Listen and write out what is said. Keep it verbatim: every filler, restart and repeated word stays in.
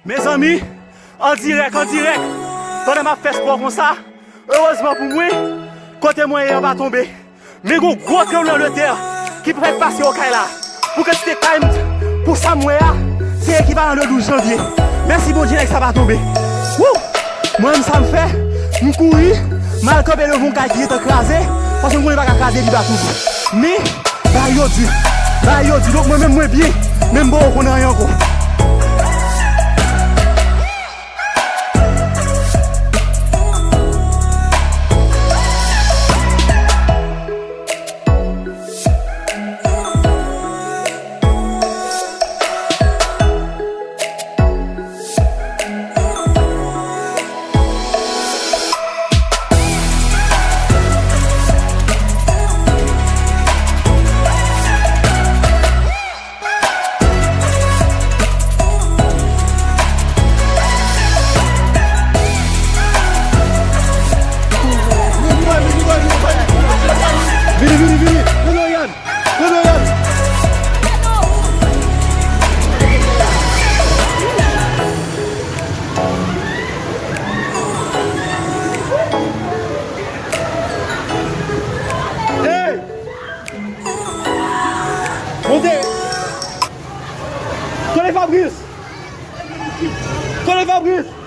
Mezanmi, an dirèk, an dirèk, pandan m ap fè spò konsa, erezman pou mwen, kote mwen ye an pa tonbe. Men gon gwo tranblemanntè ki fèk pase Okay la. Pou kantite kay m, pou sa m wè a, se ekivalan de douz janvye. Mèsi Bondye, nèg sa pa tonbe. Wou! Mwen menm sa m fè, m kouri, m al kanpe devan yon kay ki gentan kraze, paske m konnen pa ka kraze pi ba toujou. Men, bagay yo di, bagay yo di, donk mwen menm mwen byen, men m poko konn anyen ankò. Vini, vini, vini! Pran Dorian! Pran Dorian! Hey! Monte! Kote Fabrice? Kote Fabrice?